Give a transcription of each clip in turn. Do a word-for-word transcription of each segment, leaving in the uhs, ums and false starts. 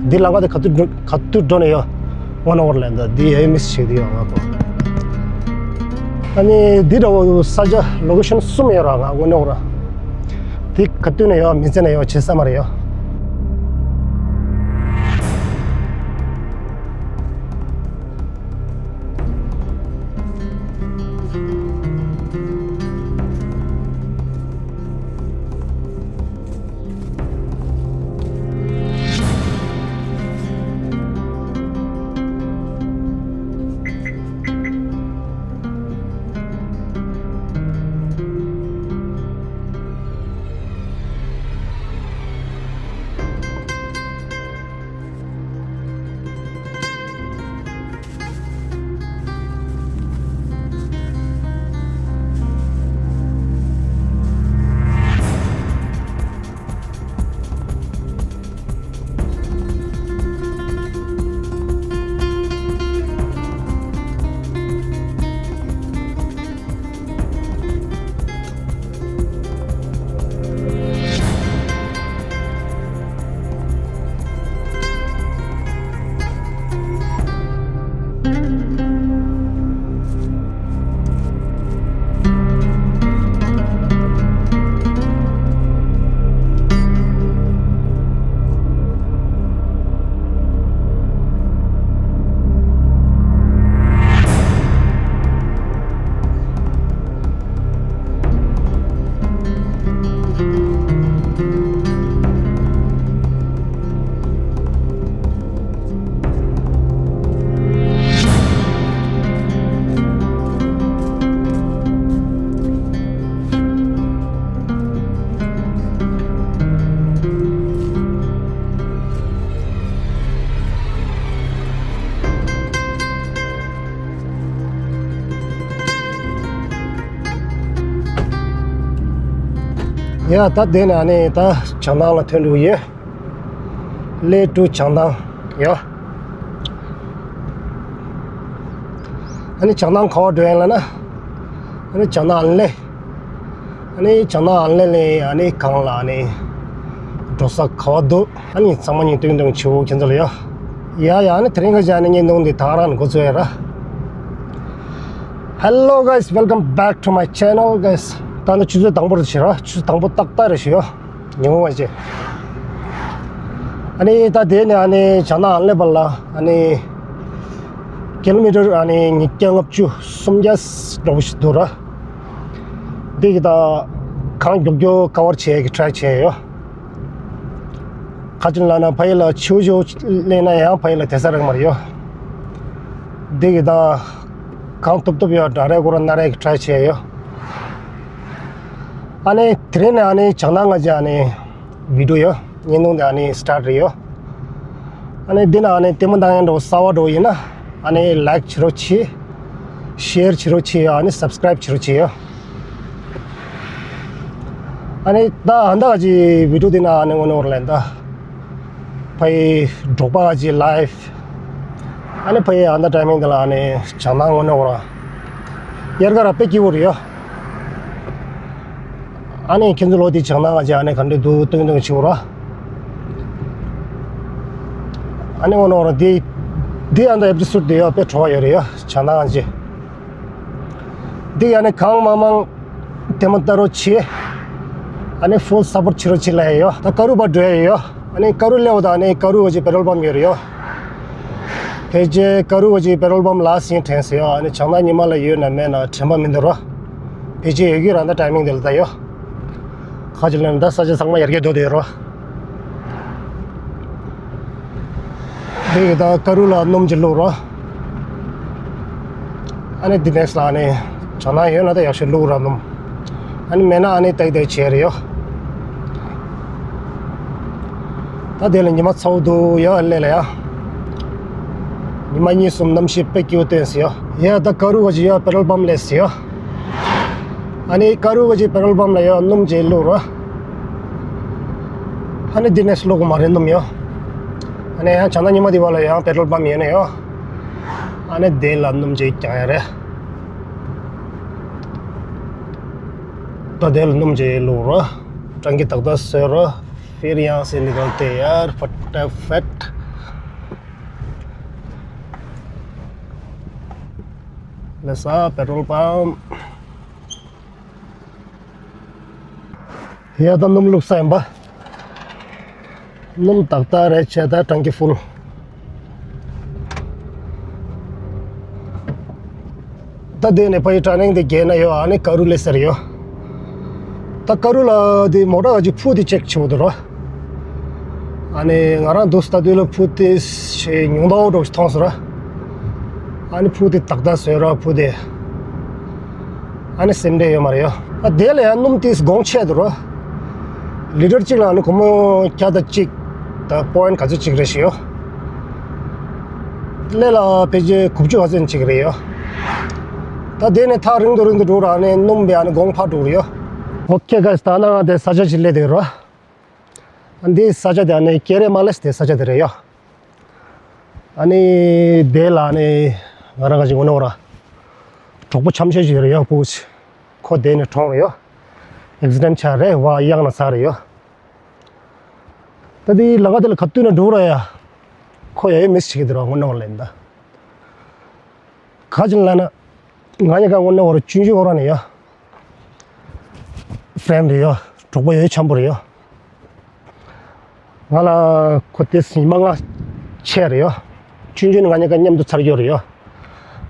འདི་ལམ་ཁ་དེ་ག་དུས་འགྲོ་ག་དུས་འགྲོ་ནས་ཡོད། དངོས་གནས་ལ་འདི་འདི་ཡའི་མི་ཤེས་ཀྱི་ཡོད་ང་ཁོ། ཨ་ནི་འདི་འདྲ་བོ་ས་ཆ་ལོ་ཀེ་ཤན་གསུམ་ཡོད་ར་ང་དངོས་གནས་ར། འདི་ག་དུས་ནས་ཡོད་མི་ཚེ་ནས་ཡོད་བྱེད་ས་མ་རེད་ཡོད། ཡ་ད་དེ་ནས་ཨ་ནི་ད་བྱང་ཐང་ལ་ཐོན་འགྲོ་གི་ཡོད། ལེ་ཀྲུའུ་བྱང་ཐང་ཡོད། ཨ་ནི་བྱང་ཐང་ག་པར་འགྲོ་ཡིན་ལབ་ན། ཨ་ནི་བྱང་ཐང་ཨན་ལེ། ཨ་ནི་བྱང་ཐང་ཨན་ལེ་ལས་ཨ་ནི་གང་ལ་ཨ་ནི་འགྲོ་ས་ག་པར་འདུག་ཨ་ནི་ཚང་མ་གཉིས་སྟོན་སྟོན་བྱེད་འོ་ཁྱེད་ཚོ་ལ་ཡོད། ཡ་ཡ་ཨ་ནི་དེ་རིང་གི་ཅག་ནི་བརྙན་ཐུང་འདི་ད་རང་འགོ་ཚུགས་ཡ་ར། Hello guys, welcome back to my channel guys. ད་ནི་ཆུ་ཚོད་དང་པོ་རེད་ཤི་ར། ཆུ་ཚོད་དང་པོ་ཏག་ཏག་རེད་ཤི་ཡོད། ཉིན་མོ་བ་ཅེ། ཨ་ནི་ད་དེ་ནས་ཨ་ནི་བྱང་ཐང་ཨན་ལེ་བར་ལ་ཨ་ནི་ཀི་ལོ་མི་ཊར་ཨ་ནི་ཉིས་བརྒྱ་ལྔ་བཅུ་སུམ་བརྒྱ་འགྲོ་བ་ཞིག་འདུག་ར། འདི་གི་ད་གང་མགྱོགས་མགྱོགས་ཀ་བར་བྱེད་ཀྱི་ཊ་རའི་བྱེད་ཡོད། ཁ་ཅིག་ལ་ན་ཕ་ཡི་ལ་ཆུ་ཆུ་ལེན་ན་ཡང་ཕ་ཡི་ལ་དེ་ས་རག་མ་རེད་ཡོད། འདི་གི་ད་གང་ཐུབ་ཐུབ་ཡོད་འདྲ་རེ་གོ་ར་ན་རེ་གི་ཊ་རའི་བྱེད་ཡོད། ཨ་ནི་དེ་རིང་ནས་ཨ་ནི་བྱང་ཐང་ང་ཅི་ཨ་ནི་བི་ཌི་ཡོ་ཡོད། བརྙན་ཐུང་དེ་ཨ་ནི་སི་ཊར་ཊི་རེད་ཡོད། ཨ་ནི་འདི་ན་ཨ་ནི་ལྟད་མོ་བཏང་ཡང་འགྲོ་གསར་བ་འགྲོ་ཡིན་ན་ཨ་ནི་ལའིཀ་བྱེད་རོགས་གྱིས། ཤེར་བྱེད་རོགས་གྱིས་ཨ་ནི་སབ་སི་ཀ་རའིབ་བྱེད་རོགས་གྱིས་ཡོད། ཨ་ནི་ད་ཨ་ནི་ད་ཅི་བི་ཌི་ཡོ་འདི་ན་ཨ་ནི་ངོ་ནོར་ལན་ད། ཕ་ཡི་འབྲོག་པ་ཅི་ལའིབ། ཨ་ནི་ཕ་ཡི་ཨ་ནི་ཊའི་མིང་དེ་ལ་ཨ་ནི་བྱང་ཐང་ངོ་ནོར་བ། དབྱར་ཁ་ར་དཔེ་སྐྱིད་པོ་རེད་ཡོད། ཨ་ནི་ཁྱེད་ཚོ་ལོ་དེ་བྱང་ཐང་ང་ཅི་ཨ་ནི་ག་འདྲ་འདུག་སྟོན་སྟོན་བྱེད་རོགས། ཨ་ནི་ངོ་ནོར་བ་དེ་དེ་ཨ་ནི་ཨེ་པི་སོ་ཌི་དེ་ཡོད་དཔེ་བྲོ་བ་ཡོད་རེད་ཡོད་བྱང་ཐང་ང་ཅི། འདི་ཡ་ནི་གང་མང་མང་ལྟད་མོ་ལྟ་རོགས་བྱེད། ཨ་ནི་ཕུལ་སབ་པོར་ཊི་བྱེད་རོགས་བྱེད་ལབ་ཡ་ཡོད། ད་ཀ་རུ་བར་འགྲོ་ཡ་ཡོད། ཨ་ནི་ཀ་རུ་སླེབས་པ་དང་ཨ་ནི་ཀ་རུ་འོ་ཅི་པེ་ཊྲོལ་པམ་ཡོད་རེད་ཡོད། ཕལ་ཆེར་ཀ་རུ་འོ་ཅི་པེ་ཊྲོལ་པམ་ལ་སེང་དྲན་སོང་ཡོད། ཨ་ནི་བྱང་ཐང་ཉི་མ་ལ་ཡོད་ན་མེད་ན་དྲན་པ་མི་འདུག་ར། ཕལ་ཆེར་ཡོད་ཀྱི་ར་ད་ཊའི་མིང་དེ་ལ་ད་ཡོད། ཁ་ཅིག་ལ་ད་ས་ཆ་ཚང་མ་ཡར་རྒྱས་འགྲོ་བསྡད་ཡོད་ར། འདི་གི་ད་ཀ་རུ་ལ་སྣུམ་ཅིག་བླུགས་རོགས། ཨ་ནི་འདི་ནེག་སི་ལ་ཨ་ནི་བྱང་ན་ཡོད་ན་ད་ཡག་ཤོས་བླུགས་རོགས་སྣུམ། ཨ་ནི་མེད་ན་ཨ་ནི་ཏག་ཏག་བྱས་རེད་ཡོད། ད་དེ་ལ་ཉི་མ་ཚ་པོ་འདུག་ཡ་ཨ་ལེ་ལ་ཡ། ཉི་མ་གཉིས་གསུམ་གནམ་གཤིས་དཔེ་སྐྱིད་པོ་སྟོན་སོང་ཡ། ཡ་ད་ཀ་རུ་བ་ཅིག་ཡ་པེ་ཊྲོལ་པམ་སླེབས་སོང་ཡ། ཨ་ནི་ཀ་རུ་གི་ཅིག་པེ་ཊྲོལ་པམ་ལ་ཡོད་སྣུམ་ཅིག་བླུགས་རོགས། ཨ་ནི་འདི་ནས་བླུགས་མ་རེད་སྣུམ་ཡོད། ཨ་ནི་ཡང་བྱང་ན་ཉི་མ་འདི་བ་ལ་ཡང་པེ་ཊྲོལ་པམ་ཡོད་ནི་ཡོད། ཨ་ནི་དེ་ལ་སྣུམ་ཅིག་རྒྱག་ཡ་རེད། ད་དེ་ལ་སྣུམ་ཅིག་བླུགས་རོགས། ཊང་ཀི་ཏག་ཏག་བཟོས་རོགས། ཕིར་ཡང་སེ་ནི་གལ་ཏེ་ཡར་ཕ་ཊ་ཕེཊ། ལགས་སོ། པེ་ཊོལ་པམ། ཡ་ད་སྣུམ་བླུགས་ས་ཡིན་པ། སྣུམ་ཏག་ཏག་རེད། བྱས་ད་ཊང་ཀི་ཕུལ། ད་དེ་ནས་ཕ་གི་ཊར་ནིང་དེ་བརྒལ་ན་ཡོད། ཨ་ནི་ཀ་རུ་སླེབས་ས་རེད་ཡོད། ད་ཀ་རུ་ལ་དེ་མོ་ཊ་ག་ཅིག་ཕུ་དེ་ཅེག་བྱེད་དགོས་འདུག་ར། ཨ་ནི་ང་རང་འདུག་ལྟ་དུས་ལ་ཕུ་དེ་ཞེ་ཉུང་དྭོགས་འདྲ་ཞིག་མཐོང་སོང་ར། ཨ་ནི་ཕུ་དེ་ཏག་ཏག་བཟོས་ར་ཕུ་དེ། ཨ་ནི་སེམས་ཁྲལ་ཡོད་མ་རེད་ཡོད། ཨ་དེ་ལ་ཡང་སྣུམ་དེ་གོང་ཆེ་འདུག་ར། ལི་ཊར་གཅིག་ལ་ཨ་ནི་སྒོར་མོ་བརྒྱ་དང་གཅིག་དང་པོ་ཡིན་ག་ཚོད་ཅིག་རེད་ཞེས་ཡོད། ལས་ལ་ཕལ་ཆེར་དགུ་བཅུ་ག་ཚོད་ཅིག་རེད་ཡོད། ད་དེ་ནས་ཐག་རིང་དུ་རིང་དུ་འགྲོ་ར། ཨ་ནི་སྣུམ་པའི་ཨ་ནི་གོང་འཕར་འགྲོ་རེད་ཡོད། ཨོ་ཁེ་གྷའེ་སི། ད་ནང་དེ་ས་ཆ་ཅིག་སླེབས་བསྡད་ཡོད་ར། ཨ་འདི་ས་ཆ་དེ་ཨ་ནི་ཀེ་རེ་མ་ལེས་དེ་ས་ཆ་དེ་རེད་ཡོད། ཨ་ནི་དེ་ལ་ཨ་ནི་ང་རང་ག་ཅིག་འོ་ན་འོ་ར། གྲོགས་པོ་འཆམ་ཤོས་ཤིག་ཡོད་རེད་ཡོད། ཕྲུ་གུ་ཅིག་ཁོ་དེ་ནས་གྲོངས་རེད་ཡོད། ཨེག་སི་ཌེན་ཊི་ཆགས་རེད་བ། གཡང་ན་ཚ་རེད་ཡོད། ད་དེ་ལམ་ཁ་དེ་ལ་ག་དུས་ནས་འགྲོ་ར་ཡ། ཁོ་ཡ་ཡོད་མི་ཞིག་གི་དེ་ར་འོ་ན་འོ་ལེན་ད། ག་ཅིག་ལ་ན། ང་གཉིས་ཀ་འོ་ན་འོ་ར་ཆུང་ཆུང་འོ་ར་ནས་ཡོད། ཕྲེན་རེད་ཡོད། གྲོགས་པོ་ཡོད་འཆམ་པོ་རེད་ཡོད། ང་ལ་ཁོ་དེ་སྲིད་མ་ང་ཆེ་རེད་ཡོད། ཆུང་ཆུང་ནས་ང་གཉིས་ཀ་མཉམ་དུ་ཚར་ཡོད་རེད་ཡོད།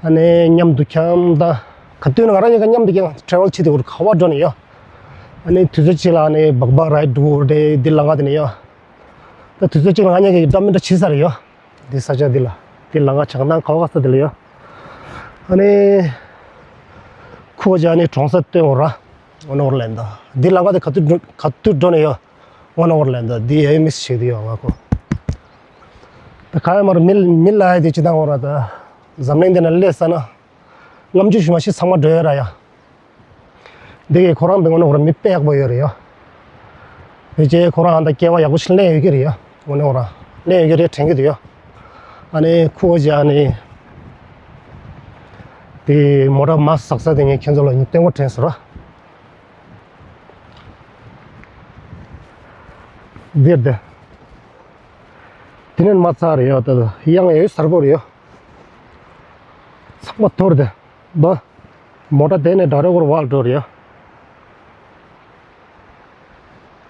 ཨ་ནི་མཉམ་དུ་འཁྱམ་ད། ག་དུས་ནས་ང་རང་གཉིས་ཀ་མཉམ་དུ་ཀྱང་ཊེ་རེ་ཝལ་བྱེད་དེ་འོ་ར་ག་བ་འགྲོ་ནས་ཡོད། ཨ་ནི་དུས་ཚོད་གཅིག་ལ་ཨ་ནི་སྦག་སྦག་རའིཌ་འགྲོ་རེད། འདི་ལམ་ཁ་དེ་ནས་ཡོད། ད་དུས་ཚོད་གཅིག་ལ་ང་གཉིས་ཀ་འདྲ་མི་འདྲ་བྱེད་ས་རེད་ཡོད། འདི་ས་ཆ་འདི་ལ། འདི་ལམ་ཁ་བྱང་ཐང་ག་བ་ག་ས་འདི་ལ་ཡོད། ཨ་ནི། ཁོ་ག་ཅིག་ཨ་ནི་གྲོངས་ས་སྟོན་འོ་ར། འོ་ན་འོ་ར་ལེན་ད། འདི་ལམ་ཁ་དེ་ག་དུས་འགྲོ་ག་དུས་འགྲོ་ནས་ཡོད། འོ་ན་འོ་ར་ལེན་ད། འདི་ཡ་ཡོད་མི་ཞིག་དེ་ཡོད་ང་ཁོ། ད་ག་ཡ་མར་མི་མི་ལ་ཡ་དེ་ཅི་དང་འོ་ར་ད། འཛམ་གླིང་འདི་ན་སླེབས་ས་ན། ལྔ་བཅུ་ཞུ་མ་ཤི་ཚང་མ་འགྲོ་ཡོད་ར་ཡ། འདི་གི་ཁོ་རང་བའི་ངོ་ནས་ཁོ་རང་མི་དཔེ་ཡག་པོ་ཡོད་རེད་ཡ། བེ་ཅེ་ཁོ་རང་ཨ་ད་སྐྱེ་བ་ཡག་པོ་ཞིག་ལེན་ཡོད་ཀྱི་རེད་ཡ། ངོ་ནས་ཁོ་རང་ལེན་ཡོད་ཀྱི་རེད་དྲན་གྱི་འདུག་ཡ། ཨ་ནི་ཁོ་ག་ཅིག་ཨ་ནི་དེ་མོ་ཊ་མ་ཟག་ས་དེ་ངས་ཁྱེད་ཚོ་ལ་ངས་སྟོན་གོ་དྲན་སོང་ར། འདིར་དེ། དེ་ནས་མ་ཚར་རེད་ཡ། ད་གཡང་ཡོད་གསལ་པོ་རེད་ཡ། ཚང་མ་དོར་དེ། བ། མོ་ཊ་དེ་ནས་ཌ་ར་ཝར་བར་འགྲོ་རེད་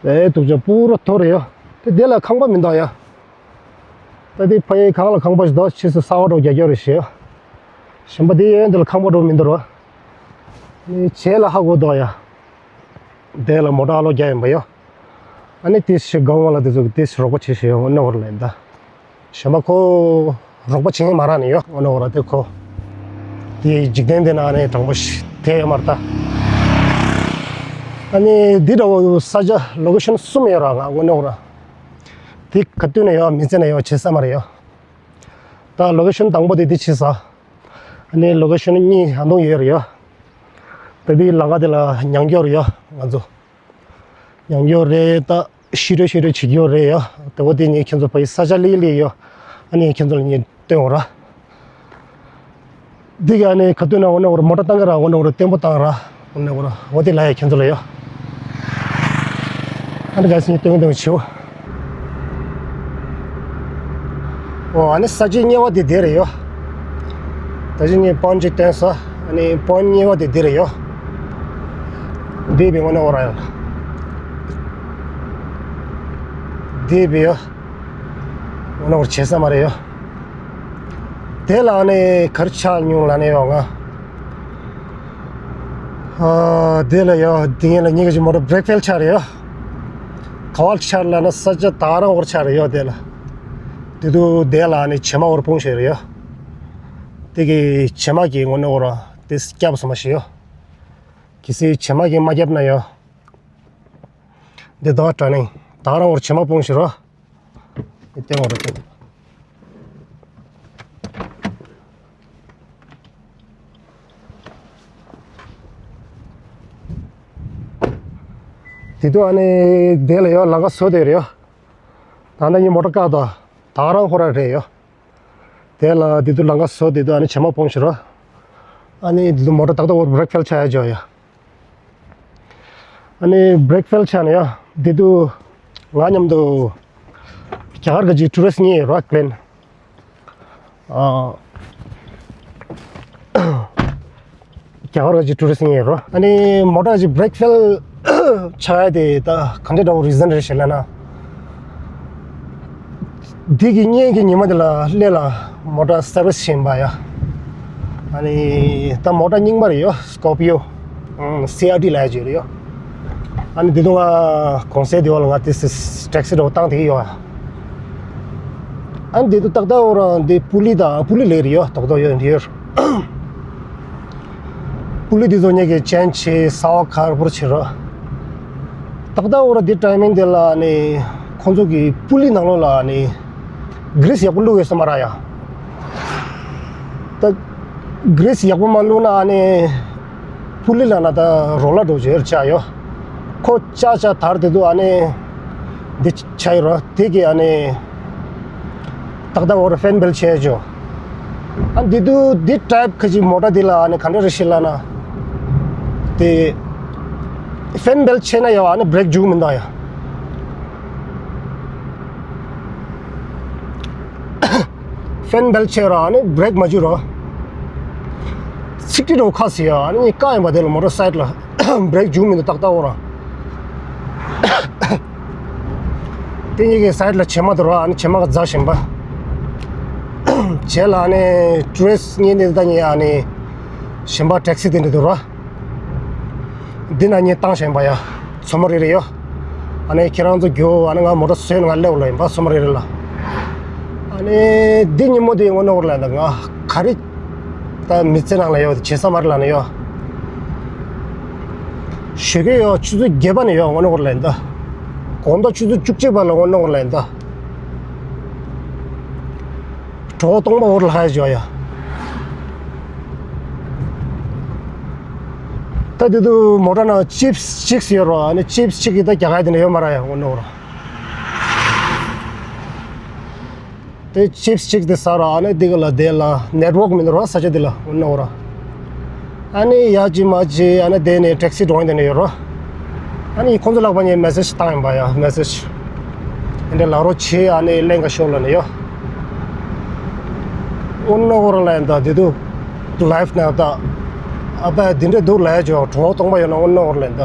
ཡ། ཨེ་ཐུག་ཅག་པུ་ར་ཐོར་རེད་ཡ། དེ་དེ་ལ་ཁང་པ་མི་འདུག་ཡ། ད་དེ་ཕ་ཡི་གང་ལ་ཁང་པ་ཞིག་འདུག་ཕྱིས་སུ་གསར་པ་འདྲ་བོ་རྒྱག་རྒྱུ་རེད་ཤག་གཞན་པ་དེ་ཡོད་འདི་ལ་ཁང་པ་འདྲ་བོ་མི་འདུག་ར། ཨེ་བྱས་ལ་ཧ་གོ་འདུག་ཡ། དེ་ལ་མོ་ཊ་ཨ་ལོ་རྒྱག་ཡིན་པ་ཡ། ཨ་ནི་དེ་ཞིག་སྒང་བ་ལ་དེ་ཚོ་གི་དེ་ཞིག་རོགས་པ་བྱེད་ཤེས་ཡོད་ནོ་བར་ལེན་ད། གཞན་པ་ཁོ་རོགས་པ་བྱེད་མཁན་མ་རག་ནས་ཡོད་ཨོ་ནོ་བར་དེ་ཁོ། དེ་འཇིག་རྟེན་དེ་ན་ནས་དྲང་པོ་ཞིག་དེ་ཡོད་མ་རེད་ད། ཨ་ནི་འདི་འདྲ་བོ་ས་ཆ་ལོ་ཀེ་ཤན་གསུམ་ཡོད་ར་ང་ཨོ་ནོ་བར། དེ་ག་དུས་ནས་ཡོད་མི་ཚེ་ནས་ཡོད་བྱེད་ས་མ་རེད་ཡོད། ད་ལོ་ཀེ་ཤན་དང་པོ་དེ་དེ་བྱེད་ས། ཨ་ནི་ལོ་ཀེ་ཤན་གཉིས་ཡང་དུང་ཡོད་རེད་ཡོད། ད་དེ་ལམ་ཁ་དེ་ལ་ཉང་སྐྱོར་ཡོད་ང་ཚོ། ཡང་ཡོད་རེད་ད། ཤི་རོ་ཤི་རོ་བྱེད་ཀྱི་ཡོད་རེད་ཡ། དེ་བོ་དེ་ངས་ཁྱེད་ཚོ་ཕ་ཡི་ས་ཆ་ལི་ལི་ཡོད། ཨ་ནི་ཁྱེད་ཚོ་ལ་ངས་སྟོན་འོ་ར། འདི་ག་ནས་ག་དུས་ན་འོ་ན་འོ་ར་མོ་ཊ་བཏང་གི་ར་འོ་ན་འོ་ར་ཏེམ་པོ་བཏང་ར། འོ་ན་འོ་ར་འོ་དེ་ལ་ཡ་ཁྱེད་ཚོ་ལ་ཡོད། ཨ་ནི་ག་སི་ངས་སྟོན་གི་སྟོན་གི་བྱེད་འོ། ཨོ་ཨ་ནི་ས་བཅད་གཉིས་པ་དེ་དེ་རེད་ཡོ། ད་ཅི་ངས་པོན་ཅིག་བསྟན་སོ། ཨ་ནི་པོན་གཉིས་པ་དེ་དེ་རེད་ཡོ། འདི་བི་ངོ་ནས་འོ་ར་ཡོ། འདི་བི་ཡོ། ངོ་ནས་འོ་ར་བྱེད་ས་མ་རེད་ཡོ། དེ་ལ་ཨ་ནི་གར་ཆགས་མྱོང་ལ་ནས་ཡོ་ང་། ཨ་དེ་ལ་ཡོ་དེ་ངས་ལ་ཉིན་ག་ཅིག་མོ་ཊ་བྷི་རེག་ཕེལ་ཆགས་རེད་ཡོ། ག་བ་ཆགས་ལ་ན་ས་ཆ་ད་རང་འོར་ཆགས་རེད་ཡོ་དེ་ལ། དེ་དུས་དེ་ལ་ནི་བྱེ་མ་འོར་སྤུངས་ཤེས་རེད་ཡོ། དེ་གི་བྱེ་མ་གི་ངོ་ནས་འོར་དེ་སྐྱབས་སུ་མ་ཤེས་ཡོ། གི་སི་བྱེ་མ་གི་མ་རྒྱབ་ན་ཡོ། འདི་དོ་ཊ་ནིང་ད་རང་འོར་བྱེ་མ་སྤུངས་ཤེས་རོ། དེ་འོར་དེ། དེ་དུས་ཨ་ནི་དེ་ལ་ཡོ་ལམ་ཁ་བཟོ་དེ་རེད་ཡོ། ད་ནི་ངའི་མོ་ཊ་བཀག་དོ། ད་རང་ཁོ་ར་རེད་ཡོ། དེ་ལ་དེ་དུས་ལམ་ཁ་བཟོ་དེ་དུས་ཨ་ནི་བྱེ་མ་སྤུངས་ཤེས་རོ། ཨ་ནི་དེ་དུས་མོ་ཊ་ཏག་ཏག་འོར་བྷི་རེག་ཕེལ་ཆགས་ཡ་འཇོག་ཡ། ཨ་ནི་བྷི་རེག་ཕེལ་ཆགས་ནས་ཡ། དེ་དུས་ང་མཉམ་དུ་རྒྱ་གར་ག་ཅིག་ཊུ་རི་སི་ཊི་གཉིས་ཡོད་རོ་ཀ་ལེན། ཨ། རྒྱ་གར་གྱི་ཊུ་རི་སི་ཊི་ཡིན་རོ། ཨ་ནི་མོ་ཊ་གི་བྷི་རེག་ཕེལ་ཆགས་ཡ་དེ་ད་ག་འདྲ་འདྲ་བོ་རི་ཛན་རེད་ཞེས་ལབ་ན། འདི་གི་སྔོན་གྱི་ཉི་མ་དེ་ལ་སླེ་ལ་མོ་ཊ་སར་བི་སི་བྱིན་པ་ཡ། ཨ་ནི་ད་མོ་ཊ་རྙིང་པ་རེད་ཡོ། སི་ཀོར་པི་ཡོ། ཨང་། སི་ཨར་ཊི་ལབ་ཡ་ཅིག་རེད་ཡོ། ཨ་ནི་འདི་དུང་ང་གོང་གསལ་དེ་བ་ལ་ང་དེ་སི་ཊེག་སི་འདྲ་བོ་བཏང་དེ་ཡོ། ཨ་ནི་འདི་དུ་ཏག་ཏག་འོ་རང་འདི་པུ་ལི་དང་པུ་ལི་ལས་རེད་ཡོ། ཏག་ཏག་ཡོད་འདི་ཡོད། པུ་ལི་འདི་ཚོ་ཉེ་གི་ཅན་ཆེ་ས་བ་ཁར་པོར་ཆེ་རོ། ཏག་ཏག་འོ་ར་འདི་ཊའི་མིང་འདི་ལ་ནི་ཁོང་ཚོ་གི་པུ་ལི་ནང་ལོགས་ལ་ནི་གྷི་རི་སི་ཡག་པོ་བླུགས་ཡོད་ས་མ་ར་ཡ། ད་གྷི་རི་སི་ཡག་པོ་མ་བླུགས་ན་ཨ་ནི་པུ་ལི་ལ་ན་ད་རོ་ལ་འགྲོ་བྱེད་ཆ་ཡོ། ཁོ་ཅག་ཅག་དར་དེ་དུ་ཨ་ནི་འདི་ཆ་ཡོ་ར་དེ་གི་ཨ་ནི་ཏག་ཏག་འོ་ར་ཧྥེན་བེལ་ཆེ་ཅོ། ཨ་འདི་དུ་འདི་ཊའིབ་ཁ་ཅིག་མོ་ཊ་འདི་ལ་ཨ་ནི་ག་འདྲ་རེད་ཤི་ལ་ན། དེ་ཧྥེན་བེལ་ཆེ་ན་ཡ་ཨ་ནི་བྷི་རེག་འཇུག་མི་འདུག་ཡ། ཧྥེན་བེལ་ཆེ་ར་ཨ་ནི་བྷི་རེག་མ་འཇུག་རོ། ཚིག་ཏི་རོ་ཁ་སི་ཡ་ཨ་ནི་ཀ་ཡིན་པ་དེ་ལ་མོ་ཊར་སའི་ཀལ་ལ་བྷི་རེག་འཇུག་མི་འདུག་ཏག་ཏག་འོ་ར། དེ་གཉིས་ཀྱི་སའི་ཀལ་ལ་བྱེ་མ་དུ་རོ། ཨ་ནི་བྱེ་མ་ག་རྫ་བཞིན་པ། བྱེ་ལ་ཨ་ནི་ཊུ་རི་སི་ཊི་གཉིས་འདི་ད་གཉིས་ཨ་ནི་བཞིན་པ་ཊེག་སི་དེ་འདྲ་དུ་རོ། འདི་ན་གཉིས་བཏང་བཞིན་པ་ཡ། མཚོ་མོ་རེ་རེ་ཡོ། ཨ་ནི་ཁྱེད་རང་ཚོ་རྒྱུ་ཨ་ནི་ང་མོ་ཊ་བཟོས་ནས་ང་སླེབས་ལ་ཡིན་པ་མཚོ་མོ་རེ་རེ་ལ། ཨ་ནི་འདི་ཉིན་མོ་དེ་དངོས་གནས་འོར་ལ་ཡིན་ད་ང་ག་རེ། ད་མི་ཚེ་ནང་ལ་ཡོད་བྱེད་ས་མ་རེད་ལབ་ནས་ཡོད། ཞོགས་ཀས་ཡོད་ཆུ་ཚོད་བརྒྱད་པ་ནས་ཡོད་དངོས་གནས་ཁོ་ར་ལབ་ཡིན་ད། དགོང་དག་ཆུ་ཚོད་བཅུ་གཅིག་པ་ལ་དངོས་གནས་ཁོ་ར་ལབ་ཡིན་ད། གྲོད་ཁོག་སྟོང་པ་འོར་ལ་ཧ་ཡ་བྱོས་ཡ། ད་དེ་དུས་མོ་ཊ་ནང་ཅིབ་སི་གཅིག་ཡོད་རོ། ཨ་ནི་ཅིབ་སི་གཅིག་གི་ད་རྒྱ་གར་དེ་ནས་ཡོད་མ་རེད་ཡ་དངོས་གནས་ཁོ་ར། དེ་ཅིབ་སི་གཅིག་དེ་ཟ་ར། ཨ་ནི་འདི་ག་ལ་དེ་ལ་ནེཊ་ཝོག་མི་འདུག་ར་ས་ཆ་འདི་ལ་དངོས་གནས་ཁོ་ར། ཨ་ནི་ཡ་ཅི་མ་ཅི་ཨ་ནི་དེ་ནས་ཊེག་སི་འགྲོ་ཡིན་དེ་ནས་ཡོད་རོ། ཨ་ནི་ཁོང་ཚོ་ལག་པ་ནས་མེ་སེཇ་བཏང་ཡིན་པ་ཡ་མེ་སེཇ། དེ་འདྲ་ལག་རོགས་བྱེད་ཨ་ནི་གླེང་ག་ཤོག་ལབ་ནས་ཡོད། དངོས་གནས་ཁོ་ར་ལབ་ཡིན་ད་དེ་དུས་ལའིབ་ནང་ད། ཨ་ཕ་འདི་འདྲ་འདུག་ལབ་ཡ་ཅོ་གྲོད་ཁོག་སྟོང་པ་ཡོད་ན་དངོས་གནས་ཁོ་ར་ལབ་ཡིན་ད།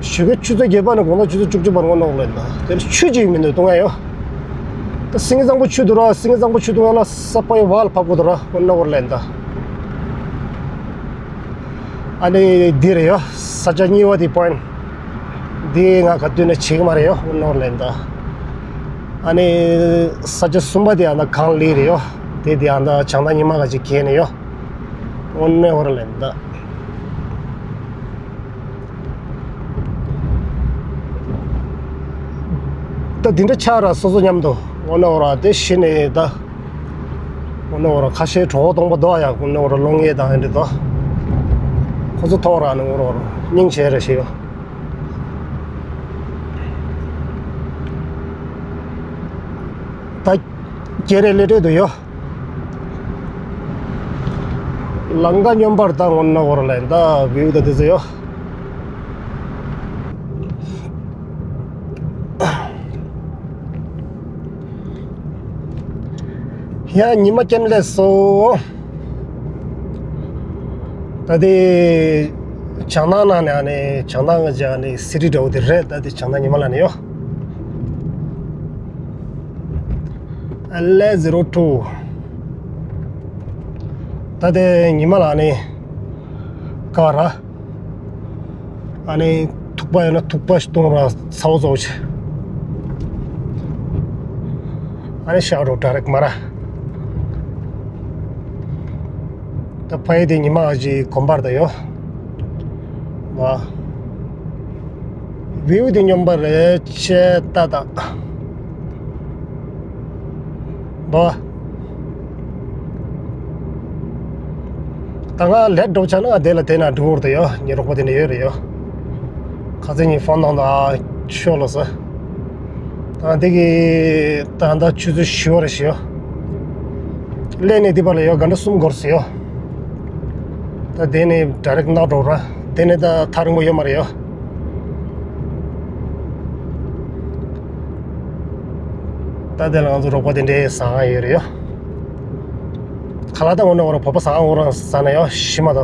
ཞོགས་ཀས་ཆུ་ཚོད་བརྒྱད་པ་ནས་དགོང་དག་ཆུ་ཚོད་བཅུ་གཅིག་བར་དངོས་གནས་ཁོ་ར་ལབ་ཡིན་ད། དེ་ལ་ཆུ་ཅིག་མི་འདུག་བཏུང་ཡ་ཡོད། ད་སེང་གེ་གཙང་པོ་ཆུ་འདུག་ར། སེང་གེ་གཙང་པོ་ཆུ་འདུག་ང་ལ་ས་པའི་བལ་ཕབ་དགོས་འདུག་ར་དངོས་གནས་ཁོ་ར་ལབ་ཡིན་ད། ཨ་ནི་འདི་རེད་ཡ་ས་ཆ་གཉིས་པ་དེ་པོ་ཡིན་ཊི། འདི་ང་ག་དུས་ནས་བྱེད་ཀྱི་མ་རེད་ཡ་དངོས་གནས་ཁོ་ར་ལབ་ཡིན་ད། ཨ་ནི་ས་ཆ་གསུམ་པ་དེ་ཨ་ན་གང་ལི་རེད་ཡ། དེ་དེ་ཨ་ན་བྱང་ཐང་ཉི་མ་ག་ཅིག་གས་ནས་ཡ་དངོས་གནས་ཁོ་ར་ལབ་ཡིན་ད། ད་འདི་འདྲ་ཆགས་ར་སོ་སོ་མཉམ་དུ་དངོས་གནས་ཁོ་ར་དེ་གཞི་ནས་ད། དངོས་གནས་ཁོ་ར་ཁ་ཤས་གྲོད་ཁོག་སྟོང་པ་འདུག་ཡ་དངོས་གནས་ཁོ་ར་ལོང་ངེ་དང་ཨེ་འདྲ་འདུག་ཁོ་ཚོ་ཐོག་ར་ནི་དངོས་གནས་ཁོ་ར་སྙིང་རྗེ་རེ་ཞིག་ཡོད། ད་ཀེ་རེ་ལེ་ཏྲེ་དུ་ཡོད། ལམ་ཁ་སྙོམས་པར་ད་དངོས་གནས་ཁོ་ར་ལབ་ཡིན་ད་བིའུ་ད་དེ་ཚོ་ཡོད། ཡ་ཉི་མ་རྐྱེན་ལས་སོ། ད་དེ་བྱང་ཐང་ནང་ནས་ཨ་ནི་བྱང་ཐང་གི་ཨ་ནི་སི་ཊི་འདྲ་བོ་དེ་རེད། ད་དེ་བྱང་ཐང་ཉི་མ་ལ་ནི་ཡོད། ཨ་ལེ་ཟི་རོ་ཊུ། ད་དེ་ཉི་མ་ལ་ནི་ཀ་ར། ཨ་ནི་ཐུག་པ་ཡོད་ན་ཐུག་པ་ཞིག་གཏོང་ར་ཚ་བོ་ཚ་བོ་བྱེད། ཨ་ནི་ཤག་རོགས་ཌའི་རེག་མ་ར། ད་ཕ་ཡི་དེ་ཉི་མ་ཨ་ཅི་གོམ་པར་ད་ཡོད། བ། བིའུ་དེ་སྙོམས་པ་རེད་ཆེ་ཏ་ཏ། བ། ད་ང་ལེཊ་འགྲོ་ཆ་ན་དེ་ལ་དེ་ན་འགྲོ་འོར་དུ་ཡོད། ཉི་རོགས་པ་དེ་ནས་ཡོད་རེད་ཡོད། ཁ་ཚེ་ཉིན་ཕོན་ནང་དུ་ཨ་ཤོ་ལོ་ས། ད་འདི་གི་ད་ད་ཆུ་ཚོད་བཞི་བ་རེ་ཞིག་ཡོད། ལས་ནས་འདི་པ་ལ་ཡོད་ག་འདྲ་གསུམ་འགོར་སི་ཡོད། ད་དེ་ནས་ཌའི་རེག་ནག་འགྲོ་ར། དེ་ནས་ད་ཐག་རིང་པོ་ཡོད་མ་རེད་ཡོད། ད་དེ་ལ་ང་ཚོ་རོགས་པ་དེ་འདྲའི་ཟ་ཁང་ཡོད་རེད་ཡོད། ཁ་ལག་ད་འོ་ན་འོ་ར་བོད་པ་ཟ་ཁང་འོ་ར་ཟ་ན་ཡོད་ཤི་མ་ད།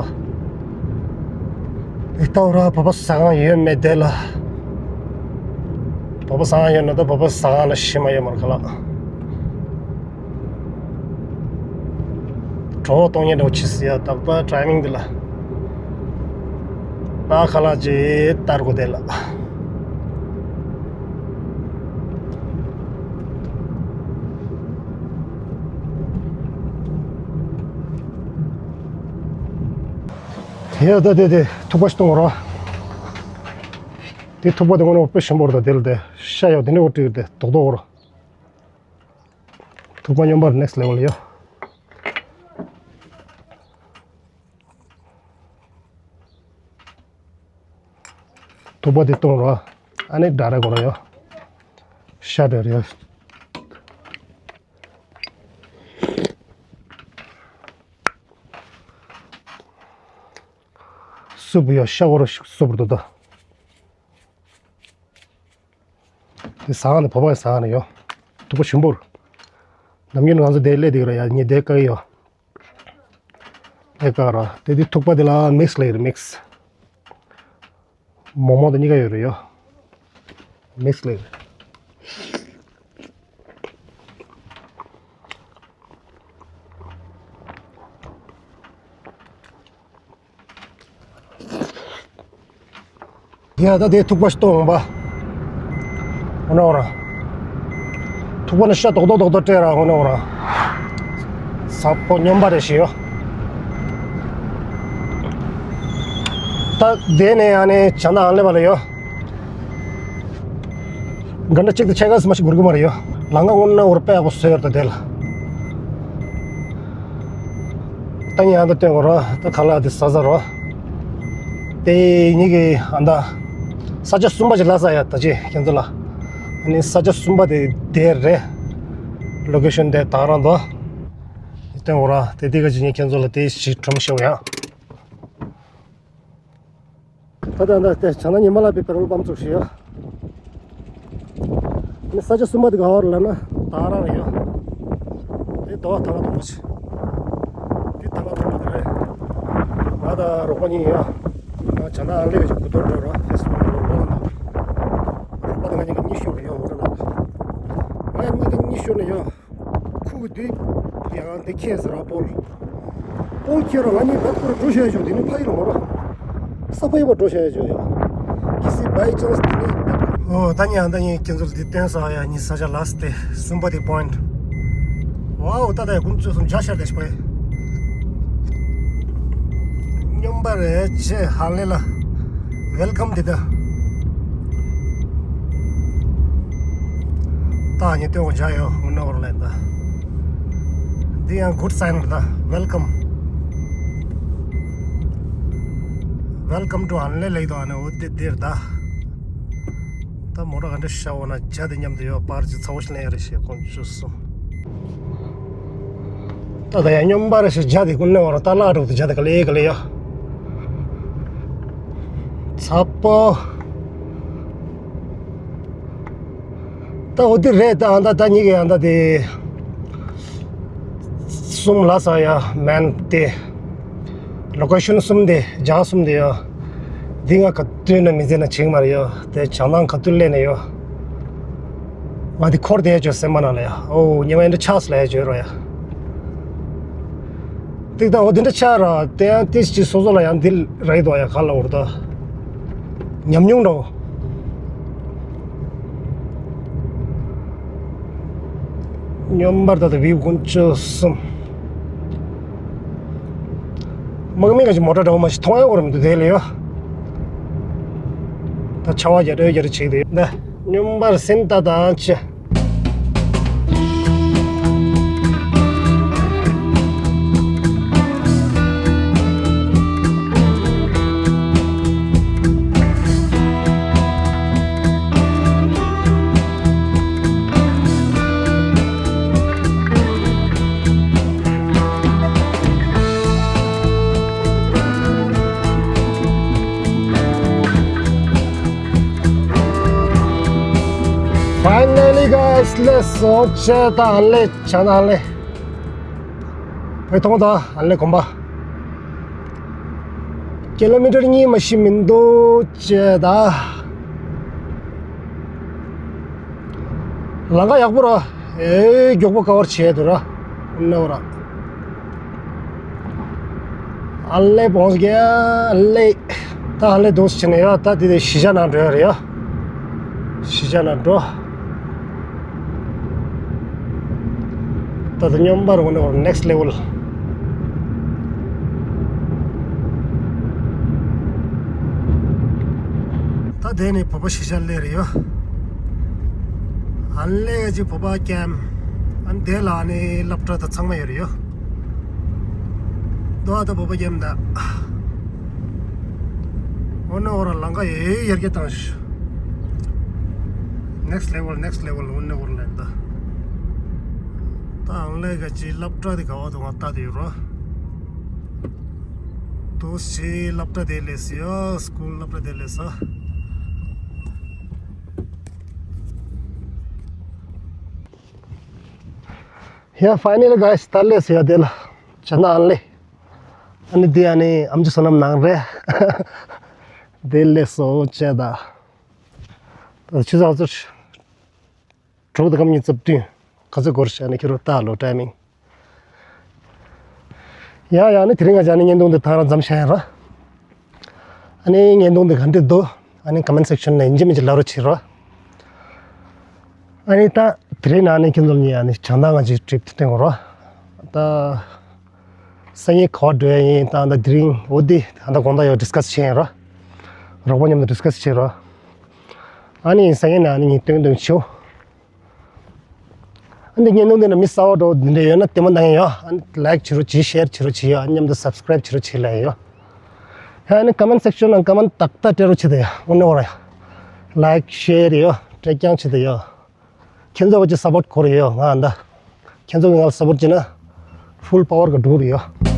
ཨི་ཏའོ་ར་བོད་པ་ཟ་ཁང་ཡོད་མེད་དེ་ལ། བོད་པ་ཟ་ཁང་ཡོད་ན་ད་བོད་པ་ཟ་ཁང་ལ་ཤི་མ་ཡོད་མར་ཁ་ལག་གྲོགས་གཏོང་ཉེན་འགྲོ་ཆི་སི་ཡ་ཏག་ཏག་ཊའི་མིང་འདི་ལ། ད་ཁ་ལག་ཅིག་ལྟར་དགོས་དེ་ལ། ཡ་ད་དེ་དེ་ཐུག་པ་ཞིག་གཏོང་རོགས། དེ་ཐུག་པ་དེ་ངོ་ནས་དཔེ་ཞིམ་པོ་རེད། ད་དེ་ལ་དེ་ཤ་ཡོད་དེ་འདྲ་བོ་བྲིས་ཏེ་རྡོག་རྡོག་རོ། ཐུག་པ་སྨྱོན་པར་ནེག་སི་ལེ་ཝལ་ཡོད། ཐུག་པ་དེ་གཏོང་རོགས། ཨ་ནི་འདྲ་ར་གོ་ར་ཡོད། ཤ་འདྲ་ར་ཡོད། སུབ་ཡོད་ཤ་གོ་ར་སུབ་ར་དོ་ད། དེ་ཟ་ཁང་ནས་བོད་པ་ཟ་ཁང་ནས་ཡོད། ཐུག་པ་ཞིམ་པོ་རེད། ནམ་རྒྱུན་ང་ཚོ་དེ་སླེབས་དེ་གི་ར་ཡ་ཉི་དེ་ཀ་གི་ཡོད། དེ་ཀ་ར་དེ་དེ་ཐུག་པ་དེ་ལ་མིག་སི་ལེ་རེད་མིག་སི། མོག་མོག་དེ་གཉིས་ཀ་ཡོད་རེད་ཡོད། མིག་སི་ལེ་རེད། ཡ་ད་དེ་ཐུག་པ་ཞིག་གཏོང་འོང་པ། འོ་ན་འོ་ར། ཐུག་པ་ནི་ཤ་རྡོག་རྡོག་རྡོག་རྡོག་སྤྲད་ར་འོ་ན་འོ་ར། ས་ཕོ་སྨྱོན་པ་རེ་ཞིག་ཡོད། ད་དེ་ནས་ཨ་ནི་བྱ་ན་ཨང་ལེ་བ་ལ་ཡོད། ག་འདྲ་གཅིག་ཏུ་ཆ་ག་སི་མ་ཞིག་འགུར་གི་མ་རེད་ཡོད། ལང་ཀ་སྔོན་ན་འུར་པད་ཡག་པོ་བཟོས་ཡོད་ད་དེ་ལ། ད་ངས་ཨ་ད་སྟོན་གོ་རོ། ད་ཁ་ལག་དེ་ཟ་ཟ་རོ། དེ་ཉིད་ཀྱི་ཨ་ད་ས་ཆ་གསུམ་པ་ཅིག་ལ་ཟ་ཡ་ད་ཅི་ཁྱེད་ཚོ་ལ། ཨ་ནི་ས་ཆ་གསུམ་པ་དེ་དེ་རེད། ལོ་ཀེ་ཤོན་དེ་ད་རང་དོ། སྟོན་གོ་རོ། དེ་དེ་ག་ཅི་ཉིད་ཁྱེད་ཚོ་ལ་དེ་ཞིག་ཁྲོམ་ཤོག་ཡ། ད་ལྟ་ད་ལྟ་བྱ་ན་ཉི་མ་ལ་པའི་པེ་ཊོལ་པམ་བཙུགས་ཤིག་ཡོད། ནི་ས་ཆ་གསུམ་པ་དེ་ག་བར་ལ་ན་ད་རང་རེད་ཡོད། དེ་དོ་ཐང་ག་དུ་མ་ཆེ། དེ་ཐང་ག་དུ་མ་དེ་རེད། ང་ད་རོགས་པ་གཉིས་ཡོད། ང་བྱ་ན་ཨ་ལེ་གི་གུ་དོར་འགྲོ་རོགས་ཕེ་སི་བུག་ལ་ལོ་ལ་ན། རོགས་པ་དེ་ང་གཉིས་ཀ་གཉིས་ཤོར་རེད་ཡོད་འོ་ན། ང་གཉིས་ཀ་གཉིས་ཤོར་ནས་ཡོད། ཁུག་དེ་ཡང་དེ་ཁྱེད་ཟེར་བ་པོལ། པོལ་ཁྱེད་རང་ང་གཉིས་བད་ཁོ་ར་འགྲོ་བྱ་ཡ་བྱུང་དེ་ནི་ཕ་ཡི་རུ་མོ་ར། ས་ཕ་ཡི་བ་འགྲོ་བྱ་ཡ་བྱུང་ཡ། གི་སི་བའི་ཅང་སི་དེ་ནི། ཨོ་ད་ཉན་ད་ཉན་ཁྱེད་ཚོ་འདི་བསྟན་ས་ཡ་གཉིས་ས་ཆ་ལ་སི་དེ་གསུམ་པ་དེ་པོ་ཡིན་ཊི། ཝའོ་ད་ད་ཡ་ཀུན་ཚོ་གསུམ་འཇའ་ཤར་དེ་ཤི་པ་ཡི། སྨྱོན་པ་རེད་ཆེ་ཧ་ལས་ལ། ཝེལ་ཀམ་དེ་ད། ད་ཉེ་དོན་འོ་བྱ་ཡོད་འོ་ན་འོར་ལེན་ད། འདི་ཡང་གུད་སའིན་རེད་ད། Welcome. Welcome to ཨན་ལེ་ལེགས་དོ་ཨ་ནི་འོ་དེ་དེར་ད། ད་མོ་ཊ་ག་འདྲ་ཤ་འོ་ན་བྱ་དེ་མཉམ་དུ་ཡོད་པར་ཅི་ཚ་བོ་ཞིག་ལེན་ཡ་རེད་ཞེས་ཁོང་བཅུ་གསུམ། ད་ད་ཡང་སྨྱོན་པ་རེ་ཞིག་བྱ་དེ་ཀུན་ནས་བར་ད་བརླག་འགྲོ་དུ་བྱ་དེ་ག་ལེ་ག་ལེ་ཡ། ཚ་པོ། ད་འོ་དེ་རེད་ད་ཨ་ད་ད་གཉིས་ཀྱི་ཨ་ད་དེ་གསུམ་ལ་ས་ཡ་མན་དེ། ལོ་ཀེ་ཤོན་གསུམ་དེ་ཇ་གསུམ་དེ་ཡ། འདི་ང་ག་དུས་ན་མི་ཟེར་ན་བྱེད་ཀྱི་མ་རེད་ཡ། དེ་བྱ་ནང་ག་དུས་སླེབས་ནས་ཡ། ང་དེ་འཁོར་དེ་ཡ་བཅོས་སེམས་མ་ན་ལ་ཡ། ཨོ་ཉི་མ་ཡིན་འདྲ་ཆགས་ལ་ཡ་བཅོས་རོ་ཡ། ཏིག་ཏག་འོ་དེ་འདྲ་ཆགས་ར་དེ་ཡང་ཏིས་ཅི་སོ་སོ་ལ་ཡང་འདི་རེད་དོ་ཡ་ག་ལ་འོར་ད། ཉམས་མྱོང་འདྲ་བོ། སྨྱོན་པར་ད་ལྟ་བིའུ་ཀུན་སྤྱོད་གསུམ། དམག་མི་ག་ཅིག་མོ་ཊ་འདྲ་བོ་མ་ཞིག་མཐོང་ཡ་འོར་མི་འདུག་དེ་ལས་ཡོད། ད་ཆ་བ་རྒྱ་རེ་རྒྱ་རེ་བྱེད་ཀྱི་འདུག་ཡོད་ད། སྨྱོན་པར་སེམས་ད་དང་ཆེ། Finally, guys, let's go. ཆེ་ད་ཨ་ལེ་ཆ་ན་ཨ་ལེ། བའི་ཐོང་ད་ཨ་ལེ་གོམ་པ། ཀི་ལོ་མི་ཊར་གཉིས་མ་ཤི་མི་འདུག་ཅེས་ད། ལམ་ཁ་ཡག་པོ་ར། ཨེ་མགྱོགས་པོ་ཀ་བར་བྱས་འདུག་ར། ཨུ་ནོ་ར། ཨ་ལེ་བོང་སྒེ་ཨ་ལེ། ད་ཨ་ལེ་འདུག་ཟེར་ནས་ཡ་ད་དེ་དེ་གཞིས་ཆགས་ནང་འགྲོ་ཡ་རེད་ཡ། གཞིས་ཆགས་ནང་འགྲོ། ད་ལྟ་སྙོམས་པར་འོང་ནས་next level། ད་དེ་ནི་བོད་པ་གཞིས་ཆགས་སླེབས་རེད་ཡ། ཨ་ལེ་གཅིག་བོད་པ་ཀེམ། ཨ་ནི་དེ་ལ་ནི་སློབ་གྲྭ་དང་ཚང་མ་ཡོད་རེད་ཡ། ཏོ་ཨ་ཏོ་བོ་བོ་རྒྱབ་ད། འོ་ན་འོ་ར་ལམ་ཁ་ཡེ་ཡར་རྒྱས་བཏང་ཤག next level next level འོ་ན་འོ་ར་ལེན་ད། ད་ཨང་ལེ་ག་ཅི་སློབ་གྲྭ་དེ་ག་བ་དུ་ང་ལྟ་དེ་ཡོད་རོ། དུ་སི་སློབ་གྲྭ་དེ་ལས་སི་ཡོ་སྐུལ་སློབ་གྲྭ་དེ་ལས་ས། Yeah, finally guys, ད་ལས་སི་ཡ་དེ་ལ་ཇ་ན་ཨང་ལེ། ཨ་ནི་འདི་ཨ་ནི་ཨམ་ཆི་བསོད་ནམས་ནང་རེད། འདི་ལས་སོ་བྱས་ད། ད་ཆུ་ཚོད་ཚོད་དྲུག་དང་སྐར་མ་ཉི་ཤུ་རྩ་བདུན། ག་ཚོད་འགོར་ཤག་ནི་ཁྱེད་རང་ལྟ་ལོ་ཊའི་མིང་། ཡ་ཡ་ནི་དེ་རིང་ང་ཅག་ནི་བརྙན་ཐུང་འདི་ཐག་རང་མཚམས་བཞག་ཡིན་ར། ཨ་ནི་བརྙན་ཐུང་འདི་ག་འདྲ་འདུག་ཨ་ནི་ཀོ་མེན་སེག་ཤན་ནང་ཡིན་གཅིག་མིན་གཅིག་ལབ་རོགས་བྱེད་རོགས། ཨ་ནི་ད་དེ་རིང་ནང་ནས་ཁྱེད་ཚོ་གཉིས་ཨ་ནི་བྱང་ཐང་ང་ཅིག་ཊི་རིབ་དེ་སྟོན་དགོས་རོགས། ད་སང་ཉིན་ག་པར་འགྲོ་ཡ་ཡིན་ད་ད་དེ་རིང་འོ་དེ་ད་ད་དགོང་དག་ཡོད་ཌིས་ཀ་སི་བྱེད་ཡིན་རོགས། རོགས་པ་མཉམ་དུ་ཌིས་ཀ་སི་བྱེད་རོགས། ཨ་ནི་སང་ཉིན་ནང་ནས་ངས་སྟོན་སྟོན་བྱེད། ཨ་ནི་བརྙན་ཐུང་འདི་ན་མི་གསར་པ་འདྲ་བོ་འདི་འདྲ་ཡོད་ན་ལྟད་མོ་གནང་ཡོད། ཨ་ནི་ལའིཀ་བྱེད་རོགས་བྱེད། ཤེར་བྱེད་རོགས་བྱེད་ཡོད། ཨ་ནི་མཉམ་དུ་སབ་སི་ཀ་རེབ་བྱེད་རོགས་བྱེད་ལབ་ཡོད། ཡ་ཨ་ནི་ཀོ་མེན་སེག་ཤན་ནང་ཀོ་མེན་ཏག་ཏག་སྤྲད་རོགས་བྱེད་དེ་ཡ། འོ་ནི་འོ་ར་ཡ། ལའིཀ་ཤེར་ཡོད། སྤྲད་རྐྱང་བྱེད་དེ་ཡོད། ཁྱེད་ཚོ་གི་སབ་པོར་ཊི་དགོས་རེད་ཡོད་ང་ཨ་ད། ཁྱེད་ཚོ་གི་ང་ལ་སབ་པོར་ཊི་བྱེད་ན་ཕུལ་པ་ཝར་ག་འགྲོ་རེད་ཡོད།